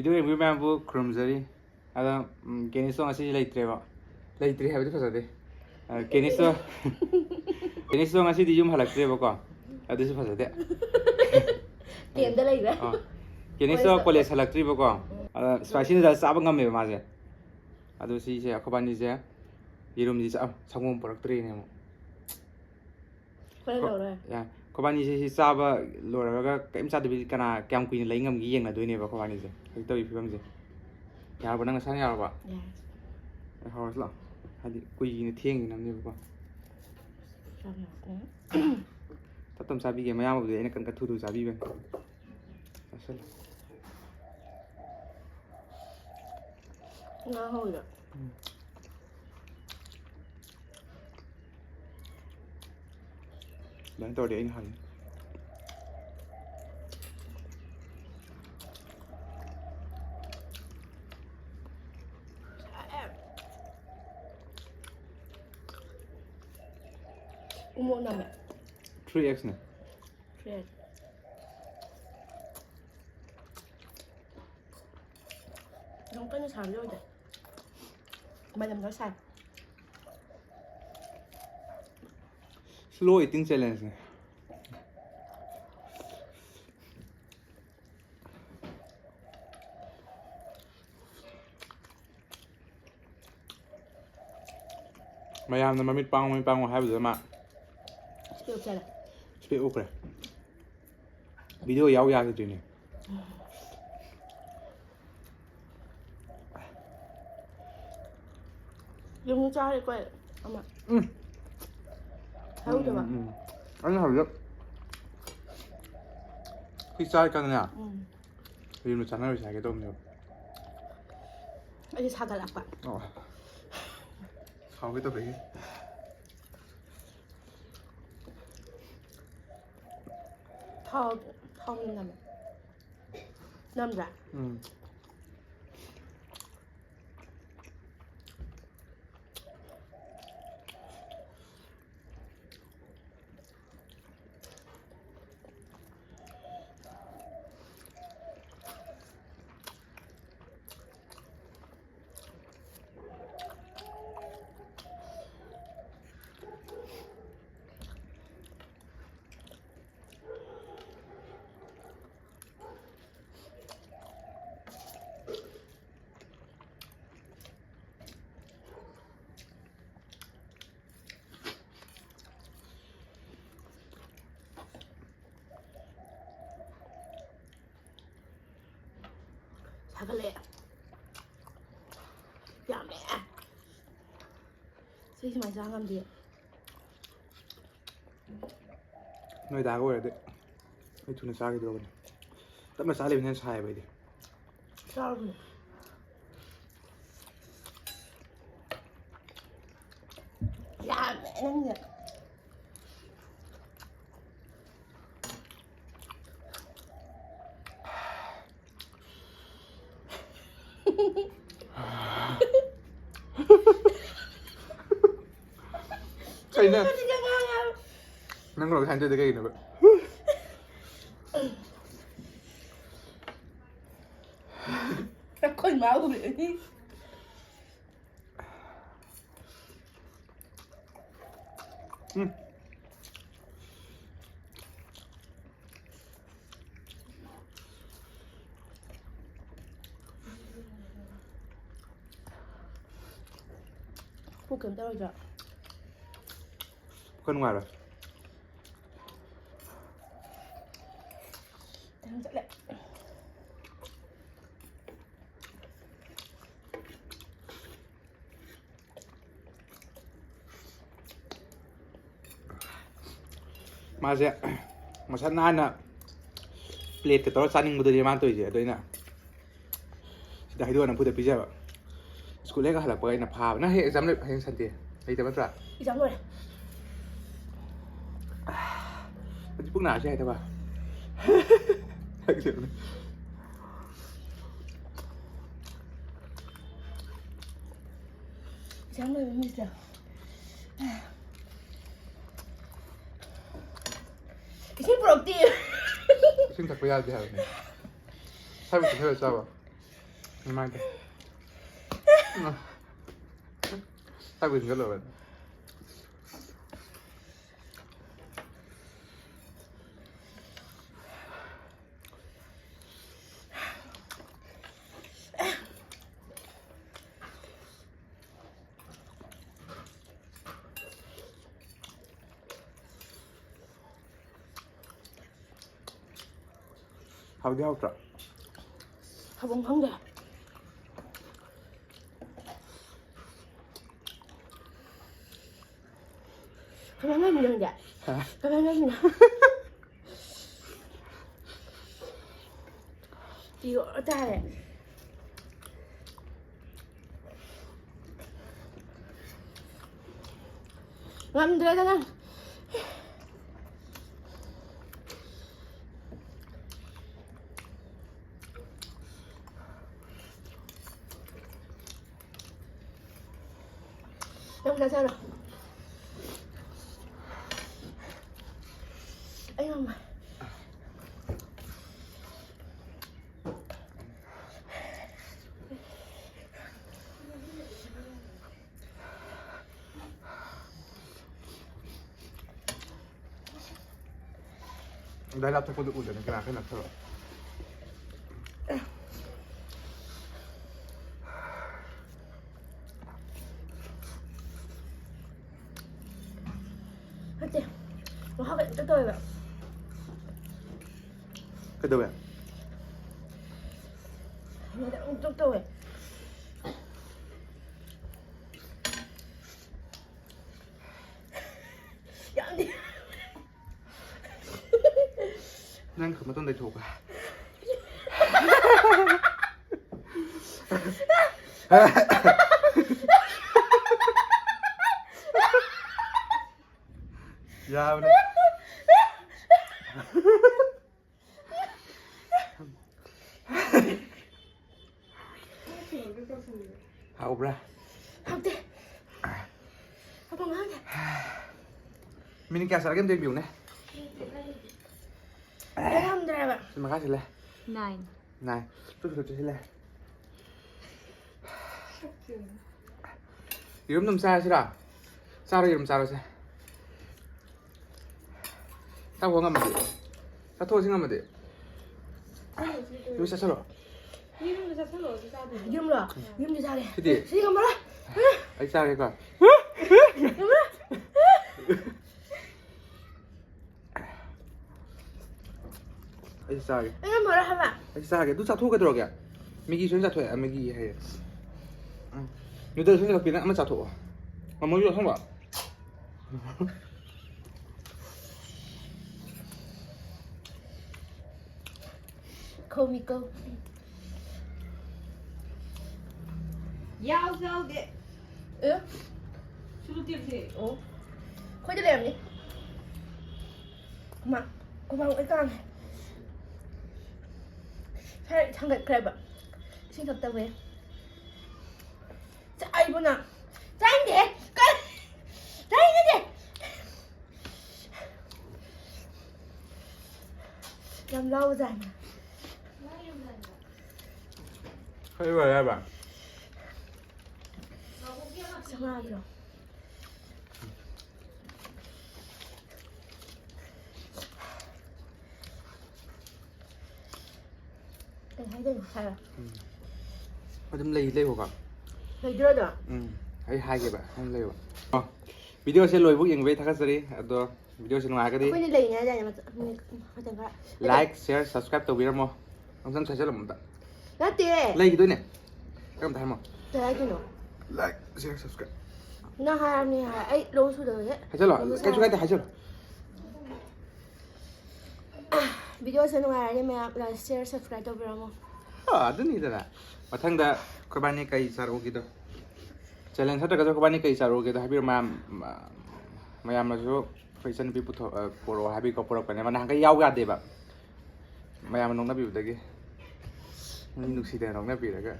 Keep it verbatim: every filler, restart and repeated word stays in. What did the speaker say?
Video ꯌꯦꯡꯕꯤꯕ ꯃꯌꯥꯝꯕꯨ ꯈꯨꯔꯨꯝꯖꯔꯤ꯫ ꯑꯗꯣ, ꯎꯝ, ꯀꯦꯅꯤꯁꯇꯣ ꯉꯁꯤꯗꯤ ꯂꯩꯇ꯭ꯔꯦꯕ꯫ ꯂꯩꯇ꯭ꯔꯦ ꯍꯥꯏꯕꯗꯤ ꯐꯖꯗꯦ꯫ ꯑ, ꯀꯦꯅꯤꯁꯇꯣ, ꯀꯦꯅꯤꯁꯇꯣ ꯉꯁꯤꯗꯤ ꯌꯨꯝ ꯍꯜꯂꯛꯇ꯭ꯔꯦꯕꯀꯣ꯫ ꯑꯗꯨꯁꯨ ꯐꯖꯗꯦ꯫ ꯀꯦꯝꯗ ꯂꯩꯕ꯫ ꯑ, ꯀꯦꯅꯤꯁꯇꯣ ꯀꯣꯂꯦꯖꯇ꯫ ꯀꯣꯂꯦꯖ ꯍꯜꯂꯛꯇ꯭ꯔꯤꯕꯀꯣ꯫ ꯎꯝ꯫ ꯑꯗ ꯁ꯭ꯄꯥꯏꯁꯤ ꯅꯨꯗꯜꯁ ꯆꯥꯕ ꯉꯝꯃꯦꯕ ꯃꯥꯁꯦ꯫ ꯑꯗꯣ ꯁꯤꯁꯦ ꯑꯩꯈꯣꯏꯕꯥꯅꯤꯁꯦ ꯌꯦꯔꯨꯝꯁꯤ ꯆꯥ-, ꯁꯪꯒꯣꯝ ꯄꯨꯔꯛꯇ꯭ꯔꯦꯅꯦ ꯑꯃꯨꯛ꯫ ꯍꯣꯔꯦꯟ ꯀꯣ-, ꯂꯧꯔꯣꯏ꯫ ꯌꯥ, ꯀꯣꯕꯥꯅꯤꯁꯦ ꯁꯤ ꯆꯥꯕ ꯂꯣꯏꯔꯒ ꯀꯔꯤꯝ ꯆꯥꯗꯕꯤ ꯀꯅꯥ ꯀꯌꯥꯝ ꯀꯨꯏꯅ ꯂꯩ ꯉꯝꯒꯦ ꯌꯦꯡꯅꯗꯣꯏꯅꯦꯕ ꯀꯣꯕꯥꯅꯤꯁꯦ꯫ ꯍꯧꯖꯤꯛ ꯇꯧꯔꯤ ꯐꯤꯕꯝꯁꯦ꯫ ꯌꯥꯔꯕ? ꯅꯪ ꯅꯁꯥꯅ ꯌꯥꯔꯕ? ꯌꯥꯔꯦ꯫ ꯑꯦ, ꯍꯧꯔꯁꯤ ꯂꯥꯛꯑꯣ꯫ ꯍꯥꯏꯗꯤ ꯀꯨꯏꯅ ꯊꯦꯡꯈꯤꯅꯕꯅꯦꯕꯀꯣ꯫ ꯌꯥꯝ ꯌꯥꯝꯃꯦ꯫ ꯇꯞ ꯇꯞ ꯆꯥꯕꯤꯒꯦ꯫ ꯃꯌꯥꯝꯕꯨꯗꯤ ꯑꯩꯅ ꯀꯟ ꯀꯟ ꯊꯨ ꯊꯨ ꯆꯥꯕꯤꯕꯅꯤ꯫ ꯆꯥꯁꯜꯂꯣ꯫ ꯉꯥ ꯍꯧꯔꯤꯔꯣ? ꯎꯝ꯫ ꯑꯗꯨꯃꯥꯏꯅ ꯇꯧꯔꯗꯤ ꯑꯩꯅ ꯍꯥꯜꯂꯤ꯫ ꯎꯃꯣꯔꯣꯛ ꯅꯝꯃꯦ꯫ Three X ꯅꯦ꯫ Three X꯫ ꯌꯥꯝ ꯀꯟꯅ ꯁꯥꯕꯗꯤ ꯑꯣꯏꯗꯦ꯫ ꯃꯅꯝ ꯈꯔ ꯁꯥꯏ꯫ Slow eating challenge ꯅꯦ꯫ ꯃꯌꯥꯝꯅ ꯃꯃꯤꯠ ꯄꯥꯡꯉꯨ, ꯃꯃꯤꯠ ꯄꯥꯡꯉꯨ ꯍꯥꯏꯕꯗꯨꯗ ꯃꯥ ꯁ꯭ꯄꯦꯛ ꯎꯞꯁꯜꯂꯦ꯫ ꯁ꯭ꯄꯦꯛ ꯎꯞꯈ꯭ꯔꯦ꯫ ꯚꯤꯗꯤꯑꯣ ꯌꯥꯎ ꯌꯥꯈꯤꯗ꯭ꯔꯤꯅꯦ꯫ ꯌꯨꯝ ꯆꯥꯔꯦꯀꯣ ꯑꯃ꯫ ꯎꯝ꯫ ꯍꯧꯗꯕ? ꯎꯝ, ꯎꯝ, ꯎꯝ꯫ ꯑꯩꯅ ꯍꯧꯖꯤꯛ ꯍꯨꯏ ꯆꯥꯔꯀꯥꯟꯗꯅꯦ, ꯎꯝ꯫ ꯌꯨꯝꯗ ꯆꯥꯅꯔꯨꯁꯦ ꯍꯥꯏꯒꯦ ꯇꯧꯕꯅꯦꯕ꯫ ꯑꯩꯗꯤ ꯁꯥꯒꯠꯂꯛꯄ꯫ ꯑꯣ꯫ ꯁꯥꯎꯒꯦ ꯇꯧꯔꯛꯏ꯫ ꯊꯥꯎ, ꯊꯥꯎ ꯅꯝꯃꯦ꯫ ꯅꯝꯗ꯭ꯔꯥ? ꯎꯝ꯫ ꯊꯥꯒꯠꯂꯛꯑꯦ꯫ ꯌꯥꯝꯃꯦ꯫ ꯁꯤ ꯁꯨꯃꯥꯏꯅ ꯆꯥ ꯉꯝꯗꯦ꯫ ꯅꯣꯏ ꯗꯥꯒ ꯑꯣꯏꯔꯗꯤ ꯑꯩ ꯊꯨꯅ ꯆꯥꯈꯤꯗ꯭ꯔꯣꯕꯅꯦ꯫ ꯇꯞꯅ ꯆꯥ ꯂꯩꯕꯅ ꯍꯦꯟꯅ ꯁꯥꯏꯌꯦꯕ ꯑꯩꯗꯤ꯫ ꯆꯥꯔꯨꯕꯅꯦ꯫ ꯌꯥꯝꯃꯦ ꯅꯪꯒꯤ꯫ ꯀꯩꯅꯣ? ꯅꯪ ꯂꯣꯏ ꯍꯥꯏꯗꯣꯏꯗꯣ ꯀꯩꯒꯤꯅꯣꯕ? ꯑꯩꯈꯣꯏ ꯃꯥ ꯎꯔꯦ꯫ ꯎꯝ꯫ ꯄꯨꯛ ꯀꯩꯝ ꯇꯧꯔꯣꯏꯗ꯭ꯔꯣ? ꯄꯨꯛꯀ ꯅꯨꯡꯉꯥꯏꯔꯣꯏ꯫ ꯇꯥꯏꯝ ꯆꯠꯂꯦ꯫ ꯃꯥꯁꯦ ꯃꯁꯥ ꯅꯥꯟꯅ ꯄ꯭ꯂꯦꯠꯀ ꯇꯧꯔ ꯆꯥꯅꯤꯡꯕꯗꯨꯗꯤ ꯃꯥꯅ ꯇꯧꯔꯤꯁꯦ꯫ ꯑꯗꯣ ꯑꯩꯅ ꯁꯤꯗ ꯍꯩꯗꯣꯛꯑ ꯅꯝꯐꯨꯗ ꯄꯤꯖꯕ꯫ ꯁ꯭ꯀꯨꯜ ꯍꯦꯛ ꯍꯜꯂꯛꯄꯒ ꯑꯩꯅ ꯐꯥꯕ꯫ ꯅꯪ ꯍꯌꯦꯡ ꯑꯦꯛꯖꯥꯝ ꯂꯩ, ꯍꯌꯦꯡ ꯁꯟꯗꯦ ꯂꯩꯇꯕ ꯅꯠꯇ꯭ꯔꯥ? ꯑꯦꯛꯖꯥꯝ ꯂꯣꯏꯔꯦ꯫ ꯍꯧꯖꯤꯛ ꯄꯨꯡ ꯅꯥꯔꯁꯨ ꯌꯥꯏꯗꯕ꯫ ꯑꯦꯛꯖꯥꯝ ꯂꯣꯏꯕ ꯃꯤꯁꯇ ꯏꯁꯤꯡ ꯄꯨꯔꯛꯇꯦ꯫ ꯏꯁꯤꯡ ꯊꯛꯄ ꯌꯥꯗꯦ ꯍꯥꯏꯕꯅꯦ꯫ ꯁꯥꯏꯕꯣꯛ ꯈꯔ ꯆꯥꯕ꯫ ꯅꯨꯡꯉꯥꯏꯇꯦ꯫ ꯁꯥꯏꯕꯣꯛ ꯏꯟꯖꯜꯂꯕꯅꯦ꯫ ꯍꯥꯎꯗꯤ ꯍꯥꯎꯇ꯭ꯔꯣ? ꯊꯕꯛ ꯈꯪꯗꯦ꯫ ꯀꯃꯥꯏꯅ ꯉꯝꯃꯤꯅꯣ ꯅꯪꯗꯤ? ꯍꯥ? ꯀꯃꯥꯏꯅ ꯉꯝꯃꯤꯅꯣ? ꯇꯤꯌꯣ ꯇꯥꯔꯦ꯫ ꯉꯝꯗ꯭ꯔꯦꯗ ꯅꯪ꯫ ꯅꯪ ꯆꯥꯖꯔꯣ꯫ ꯑꯩ ꯉꯝꯃꯣꯏ꯫ ꯑꯗꯥꯏ ꯂꯥꯞꯊꯣꯛꯄꯗꯨ ꯎꯗꯅ ꯀꯅꯥ ꯈꯔ ꯅꯛꯁꯜꯂꯣ꯫ ꯅꯠꯇꯦ꯫ ꯃꯍꯥꯎ ꯀꯩꯝꯇ ꯇꯧꯋꯦꯕ꯫ ꯀꯩꯗꯧꯋꯦ? ꯍꯩꯅꯗꯕ ꯑꯃ ꯏꯇꯧ ꯇꯧꯋꯦ꯫ ꯌꯥꯝꯗꯤ꯫ ꯅꯪ ꯈꯛ ꯃꯇꯣꯟ ꯂꯩꯊꯣꯛꯄ꯫ ꯌꯥꯕꯅꯦ꯫ ꯍꯥꯎꯕ꯭ꯔꯥ? ꯍꯥꯎꯇꯦ꯫ ꯍꯥꯎꯐꯝ ꯈꯪꯗꯦ꯫ ꯃꯤꯅꯤꯠ ꯀꯌꯥ ꯆꯠꯂꯒꯦ ꯑꯝꯇ ꯌꯦꯡꯕꯤꯌꯨꯅꯦ꯫ ꯑꯩ ꯉꯝꯗ꯭ꯔꯦꯕ꯫ ꯁꯤ ꯃꯈꯥ ꯁꯤꯜꯂꯦ꯫ Nine. Nine. ꯇꯨ ꯁꯨ ꯆꯠꯁꯤꯜꯂꯦ꯫ ꯌꯦꯔꯨꯝ ꯑꯗꯨꯝ ꯆꯥꯔꯁꯤꯔꯥ? ꯆꯥꯔꯣ, ꯌꯦꯔꯨꯝ ꯆꯥꯔꯣꯁꯦ꯫ ꯆꯥꯕ ꯉꯝꯃꯗꯤ꯫ ꯆꯥꯊꯣꯛꯑꯁꯤ ꯉꯝꯃꯗꯤ꯫ ꯌꯦꯔꯨꯝ ꯆꯥꯁꯜꯂꯣ꯫ ꯌꯦꯔꯨꯝꯗꯣ ꯆꯥꯁꯜꯂꯣ, ꯑꯗꯨ ꯆꯥꯗꯣꯏꯅꯦ꯫ ꯌꯦꯔꯨꯝꯂꯣ? ꯌꯦꯔꯨꯝꯗꯤ ꯆꯥꯔꯦ꯫ ꯁꯤꯗꯤ? ꯁꯤꯗꯤ ꯉꯝꯃꯔꯣꯏ꯫ ꯑꯩ ꯆꯥꯒꯦꯀꯣ꯫ ꯉꯝꯃꯔꯣꯏ꯫ ꯑꯩ ꯆꯥꯒꯦ꯫ ꯑꯩ ꯉꯝꯃꯔꯣꯏ ꯍꯥꯏꯕ꯫ ꯑꯩ ꯆꯥꯒꯦ꯫ ꯑꯗꯨ ꯆꯥꯊꯣꯛꯑꯣ ꯀꯩꯗꯧꯔꯒꯦ? ꯃꯦꯒꯤ ꯁꯣꯏꯅ ꯆꯥꯊꯣꯛꯑꯦ, ꯃꯦꯒꯤ ꯍꯥꯏꯌꯦ꯫ ꯎꯝ꯫ ꯅꯨꯗꯜꯁ ꯁꯣꯏꯅ ꯆꯥꯊꯣꯛꯄꯤ, ꯅꯪ ꯑꯃ ꯆꯥꯊꯣꯛꯑꯣ꯫ ꯃꯃꯣꯁꯨ ꯑꯁꯪꯕ꯫ ꯀꯧꯃꯤ ꯀꯧ꯫ ꯌꯥꯎꯁꯨ ꯌꯥꯎꯗꯦ꯫ ꯑꯦ? ꯁꯨꯔꯨꯇꯦꯞꯁꯦ꯫ ꯑꯣ꯫ ꯑꯩꯈꯣꯏꯗ ꯂꯩꯔꯝꯅꯤ꯫ ꯈꯨꯃꯥꯡ, ꯈꯨꯃꯥꯡ ꯂꯣꯏ ꯀꯥꯡꯉꯦ꯫ ꯁꯥꯏ ꯊꯥꯡꯒꯠꯈ꯭ꯔꯦꯕ꯫ ꯏꯁꯤꯡ ꯊꯛꯇꯕꯩ꯫ ꯆꯥꯏꯕꯨ ꯅꯪ? ꯆꯥꯏꯗꯦ꯫ ꯀ-, ꯆꯥꯏꯗꯦ꯫ ꯌꯥꯝ ꯂꯥꯎꯕꯖꯥꯠꯅꯤ꯫ ꯀꯩ ꯑꯣꯏꯔꯦ ꯍꯥꯏꯕ? ꯆꯥꯝꯃꯉꯥꯒꯤꯔꯣ? ꯀꯩ ꯍꯥꯏꯗꯣꯏꯅꯣ ꯍꯥꯏꯔꯣ? ꯎꯝ꯫ ꯑꯗꯨꯝ ꯂꯩ, ꯂꯩꯌꯣꯀꯣ꯫ ꯂꯩꯗꯣꯏꯔꯣ ꯑꯗꯣ? ꯎꯝ꯫ ꯑꯩ ꯍꯥꯏꯒꯦꯕ, ꯅꯪ ꯂꯩꯌꯣ꯫ ꯑꯣ, ꯚꯤꯗꯤꯑꯣꯁꯦ ꯂꯣꯏꯕꯨꯛ ꯌꯦꯡꯕꯤꯕꯩ ꯊꯥꯒꯠꯆꯔꯤ꯫ ꯑꯗꯣ ꯚꯤꯗꯤꯑꯣꯁꯦ ꯅꯨꯡꯉꯥꯏꯔꯒꯗꯤ ꯑꯩꯈꯣꯏꯅ ꯂꯩꯅꯤ ꯍꯥꯏꯗꯥꯏꯅꯦ, ꯃꯆꯥ-, ꯃꯤꯅꯤꯠ ꯃꯇꯝ ꯈꯔ? Like, share, subscribe ꯇꯧꯕꯤꯔꯝꯃꯣ꯫ ꯑꯝꯇꯪ ꯁ꯭ꯋꯥꯏ ꯆꯠꯂꯝꯃꯣ ꯑꯝꯇ꯫ ꯅꯠꯇꯦ꯫ ꯂꯩꯈꯤꯗꯣꯏꯅꯦ꯫ ꯀꯔꯝꯇ ꯍꯥꯏꯔꯝꯃꯣ꯫ ꯀꯩ ꯍꯥꯏꯗꯣꯏꯅꯣ? Like, share, subscribe꯫ ꯅꯪ ꯍꯥꯏꯔꯝꯅꯤ ꯍꯥꯏ꯫ ꯑꯩ ꯂꯣꯟ ꯁꯨꯗꯕꯒꯤ꯫ ꯍꯥꯏꯖꯜꯂꯣ꯫ ꯂꯣꯟ ꯀꯩꯁꯨ ꯀꯥꯏꯗꯦ, ꯁꯨꯗꯕꯒꯤ꯫ ꯍꯥꯏꯖꯜꯂꯣ꯫ ꯚꯤꯗꯤꯑꯣꯁꯦ ꯅꯨꯡꯉꯥꯏꯔꯗꯤ ꯃꯌꯥꯝ like, share, subscribe ꯇꯧꯕꯤꯔꯝꯃꯣ꯫ ꯑꯥ, ꯑꯗꯨꯅꯤꯗꯅ꯫ ꯃꯊꯪꯗ ꯑꯩꯈꯣꯏꯕꯥꯅꯤ ꯀꯩ ꯆꯥꯔꯛꯎꯒꯦꯗꯣ? Challenge ꯅꯠꯇ꯭ꯔꯒꯁꯨ ꯑꯩꯈꯣꯏꯕꯥꯅꯤ ꯀꯩ ꯆꯥꯔꯛꯎꯒꯦꯗꯣ ꯍꯥꯏꯕꯤꯔꯣ ꯃꯌꯥꯝ꯫ ꯃ-, ꯃꯌꯥꯝꯅꯁꯨ ꯑꯩꯈꯣꯏ ꯏꯆꯟꯅꯨꯄꯤ ꯄꯨꯊꯣꯛ-, ꯑ, ꯄꯣꯔꯛꯑꯣ ꯍꯥꯏꯕꯒꯤꯀꯣ ꯄꯣꯔꯛꯄꯅꯦ꯫ ꯃꯥ ꯅꯍꯥꯟꯈꯩ ꯌꯥꯎ ꯌꯥꯗꯦꯕ꯫ ꯃꯌꯥꯝꯅ ꯅꯣꯛꯅꯕꯤꯕꯗꯒꯤ꯫ ꯃꯤ ꯅꯨꯡꯁꯤꯗꯅ ꯅꯣꯛꯅꯕꯤꯔꯒ꯫